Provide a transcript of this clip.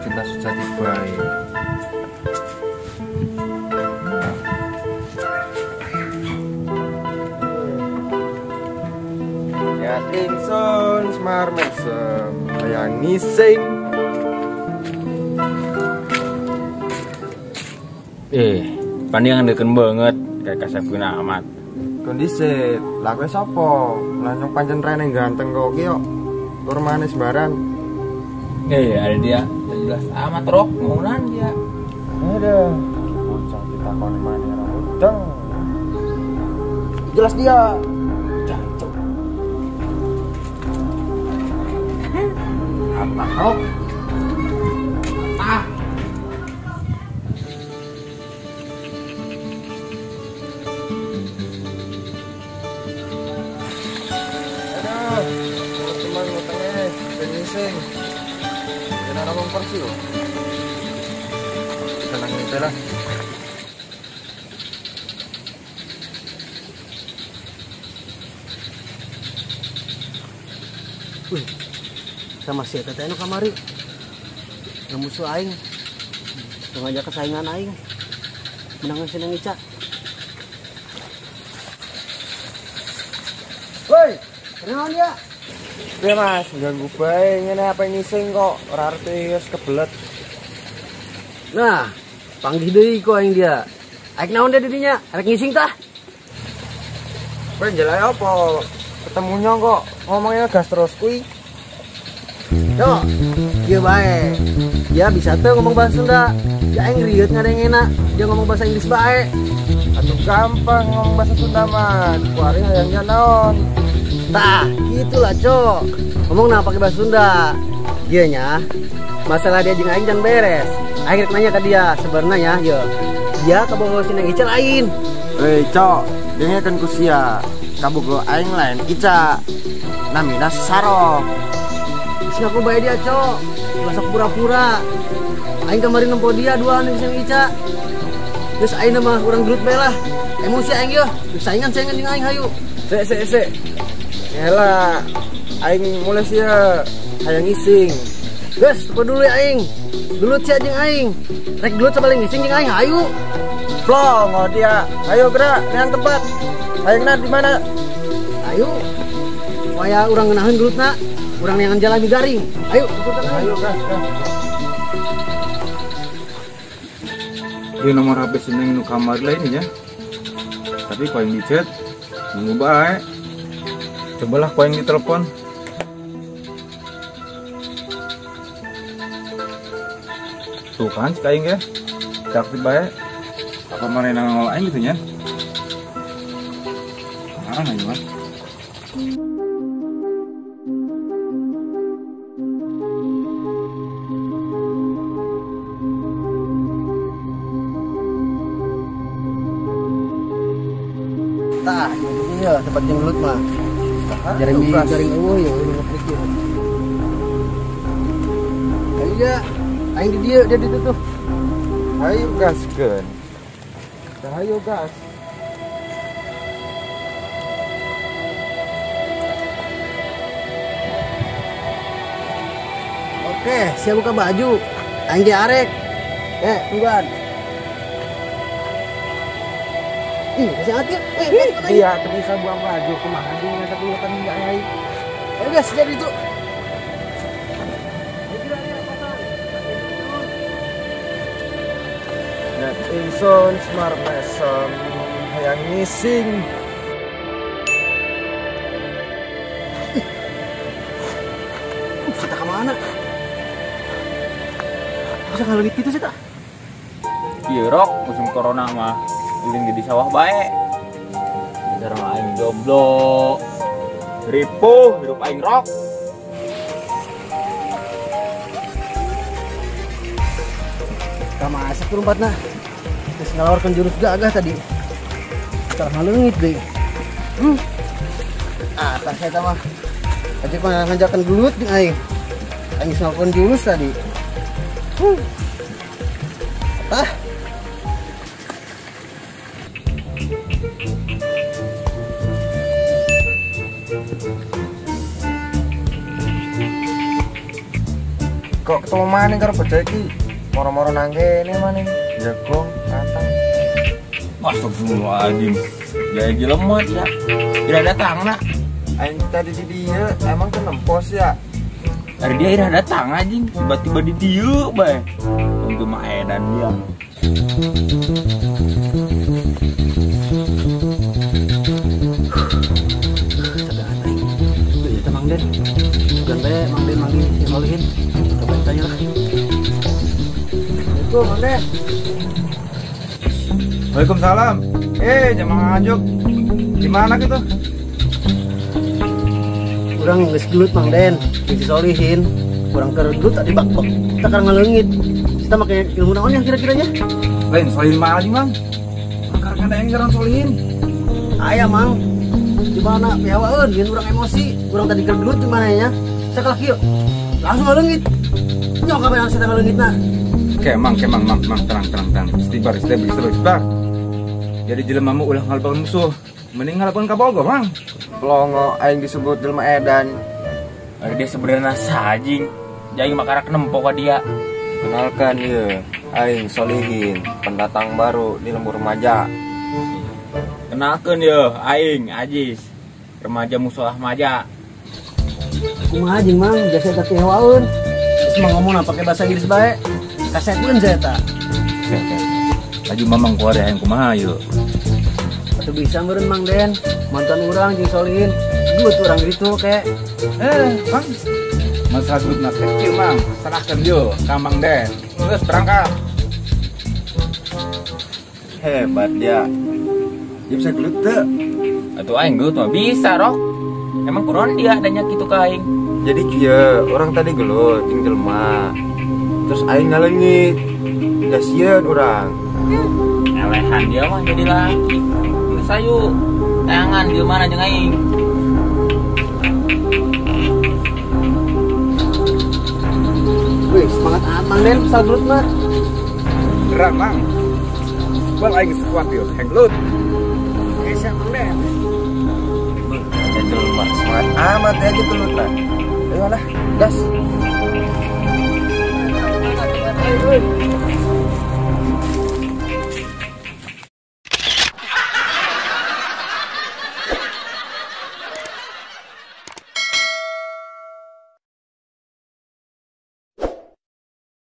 Cinta sejati baik. Ya ingsun Semar mesem hayang ngising. Pandingan deken banget kayak kasep amat. Kondisi lah kowe sapa? Lah nyong pancen rene ganteng kok ki yo. Tur manis baran. Ada dia jelas amat rok ngonan dia. Ada bocah ditakoni maneh ora mudeng. Jelas dia. Jancuk. Apa rok? Ah. Aduh, teman ngutangnya penyising. Jangan ngomong persi loh. Tenang aja lah. Wih, sama si eta teh anu kamari. Musuh aing. Ngajak kesaingan aing. Menangan si Neng Ica. Woi, kenaon dia? Piye Mas, ganggu bae ngene apa ngising kok ora arti wis kebelet. Nah, panggih deui ku aing dia. Aing naon dia didinya? Arek ngising tah? Kowe njaluk apa? Ketemunya kok ngomongnya gas terus kuwi. Yo, kieu bae. Dia bisa tuh ngomong bahasa Sunda. Ya aing rieut ngadengena. Dia ngomong bahasa Inggris bae. Atuh gampang ngomong bahasa Sunda mah. Kuari hayangnya naon? Tah, gitulah cok. Ngomong nah pakai bahasa Sunda. Iya nya. Masalah dia jeung aing jangan beres. Aing rek nanya ke dia sebenarnya ya. Dia kabogoh si Neng Ica lain. Hei cok, dengekeun ku sia. Kabogoh aing lain Ica. Namina Saro. Geus ngaku bae dia cok. Ulah sok pura-pura. Aing kamari nempo dia duaan jeung si Neng Ica. Geus aing mah urang gelut bae lah. Emosi aing yeuh. Saingan-saingan jeung aing hayu. Sik sik sik. Hela, aing mulai sia hayang ngising. Geus, tepuk dulu ya aing. Gelut sia jeung aing. Rek gelut sabaling ngising jeung aing, hayu. Plong oh dia. Ayo gerak, neang tempat. Hayangna di mana? Ayo. Supaya urang ngeunaheun gelutna, urang neangan jalan garing. Ayo, ikutan ayo. Ayo gas, gas. Di nomor HP si Neng nu kamari lain nya. Tapi ku aing di chat nunggu bae. Cobalah kau yang ditelepon. Tuh kan si aing ya. Aktif bae. Apa mana nangol aing gitu nya? Ah, aing mah. Tah, ini ya tempat yang gelut mah. Jaring jaring eueuh ya udah ngeprik ya. Ayo ya, aing di dieu dia ditutup. Ayo gaskeun. Ayo gas. Oke, siap buka baju. Aing ge arek. Tungguan. Ih, masih hati. Iya, bisa buang baju kumaha dia ngajak lutan enggak ai. Ayo guys, jadi itu. Net ingsun Semar mesem hayang ngising. Mana? Bisa ngaleungit kitu sih tak? Ieu rok musim corona mah ulin di sawah bae. Dasar mah aing jomblo. Ripuh hidup aing rok. Ka masak lompatna. Geus ngalawarkeun jurus gagah tadi. Salah ngaleungit deui. Atas eta mah. Aja mah ngajakan gelut jeung aing. Aing geus ngalakukan jurus tadi. Tah. Kok ketemu maning karo bocah iki? Moro-moro nang kene maning. Jagong ratang. Astagfirullahaladzim. Jaya lemot ya. Ira datang nak. Aing tadi di dieu emang teu nempos ya. Ari dia ira datang anjing, tiba-tiba di dieu bae. Untung mah edan dia. Cadangan aing. Ieu teh Mang Den. Bukan bae Mang Den manggil si Solihin. Coba tanya lah. Assalamualaikum Mang Den. Waalaikumsalam. Jamaah anjuk. Gimana gitu? Urang geus gelut Mang Den, jeung si Solihin. Urang keur gelut tadi bak-bak. Kita keur ngaleungit. Kita make ilmu naon ya kira-kiranya? Lain Solihin mah anjing, Mang. Mangkar kana yang ngaran Solihin. Aya, Mang. Di mana pihawaeun jeung urang emosi. Urang tadi keur gelut di mana nya? Sakelah kieu. Langsung ngaleungit. Nyok kabeh langsung ngaleungitna. Oke, Mang, Mang, tenang. Istighfar, istighfar. Jadi jelema mah ulah ngalaban musuh. Mending ngalaban kabogoh, Mang. Pelongo aing disebut jelema edan. Ari dia sebenarnya sajing. Jaing makarak nempo ka dia. Kenalkan ye, aing Solihin, pendatang baru di lembur remaja. Kenalkan ye, aing Ajis, remaja musolah maja. Kumaha jeung Mang, jasa eta teh waeun. Geus mah ngomongna pake bahasa Inggris bae. Kasepeun saya eta. Oke. Laju mamang kuari hayang kumaha yeuh. Atuh bisa meureun Mang Den, mantan urang jeung Solihin. Gelut urang gitu kek. Mang. Masalah gelut kecil Mang, serahkeun yeuh ka Mang Den. Geus berangkat. Hebat dia. Dia bisa gelut teu? Atuh aing gelut mah bisa, Rok. Emang kuron dia adanya kitu ka aing. Jadi kieu, urang tadi gelut jeung jelema. Terus aing ngaleungit. Da sieun urang. Elehan dia mah jadi laki. Geus ayu. Tangan di mana jeung aing. Wih, semangat amat Mang Den pasal gelut mah. Beneran, Mang. Bal aing sekuat yeuh, hayang gelut. Siap Mang Den. Ada jelema semangat amat ya gitu gelut lah. Ayo lah, gas. Ayo.